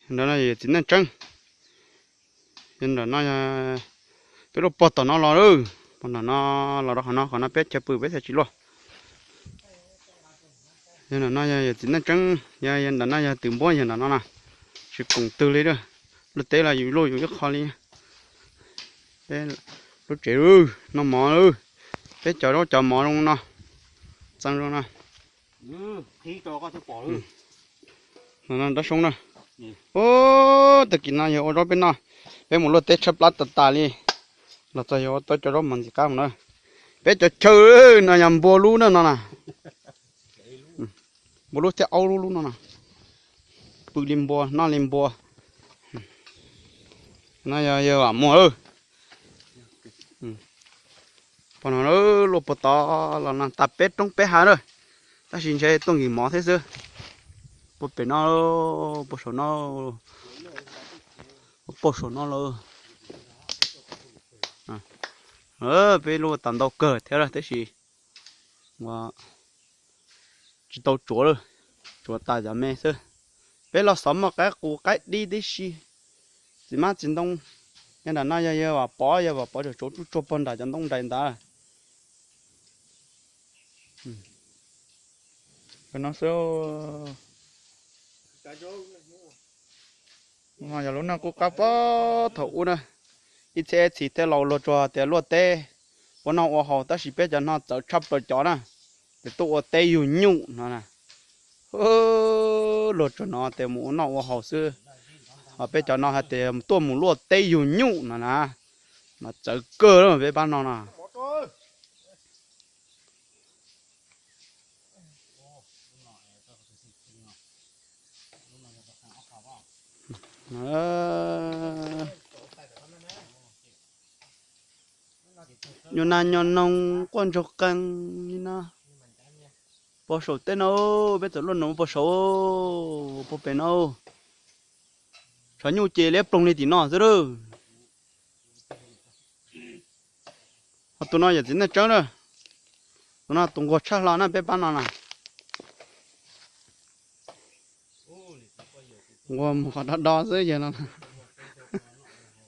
Ntawm no yog yawm txiv Neej Tseeb. Yog ntawm no, peb luaj puag tom no los lawm, puag tom no los rau qhov no, qhov no peb chaw pw peb thiaj tsis luaj. Yog ntawm no yog yawm txiv Neej Tseeb, yog ntawm no yog twm npuab yog ntawm no na. Tsis koom twg li lawm, luaj teb los yus luaj yus ib qho li. Peb lub tsev noj mov, peb cov zaub cov mov zoo no, txee zoo no. Dab soob na. Ub, tag kis no yog ua zaub peb noj, peb mus luaj teb tshaj plab tas tas li, los txog yog ua tau cov zaub mov ntxim qab mus na. Peb cov chaw no yog npua lub na no na. Npua lub thiab aub lub lub no na. Pw li npua noj li npua. No yog yawg Vam Muas lawm. Pog no luaj puag tod los no tas peb roob peb hav lawm, tab sis ntshe tuaj nkim mov thiab xwb. Puag pem no, puag saum no, puag saum no lawm. Peb luaj tas ntau kawg thiab lawm tab sis tsis tau tsuav lawm, tsuav tas cov me xwb. Peb los xov muaj qaib qus qaib dib tib si, txiv hmab txiv ntoo. Yog nram no yog yawg Vam Pov, yawg Vam Pov tsuav tsuav tsuj tsuag puag nram cov ntoo nraim ntawd. No xwb. Yog lub neej qub qab puag thaum ub na, ib txhiab ib txhis tej laus luag tsuas tias luaj teb ua noj ua haus, tab sis peb cov no txawv tshaj plaws cov na, ces tuaj ua teb yug nyuj no na. Luag tsuas no tias mus ua noj ua haus xwb, ho peb cov no hais tias tuaj mus luaj teb yug nyuj no na, mas txawv kawg li peb pab no no. Nyuag nas nyuag noog quaj ntsoog qees li no. Puag saum teb no, peb txawm luaj noog puag saum, puag pem no. Tshav nyuj ces liab ploog li tim no xwb lawm. Ho tus no yawm txiv Neej Tseeb na, tus no tus nquag tshaj hlo na peb pab no na. Nquag mus qhov do do xwb yawg no.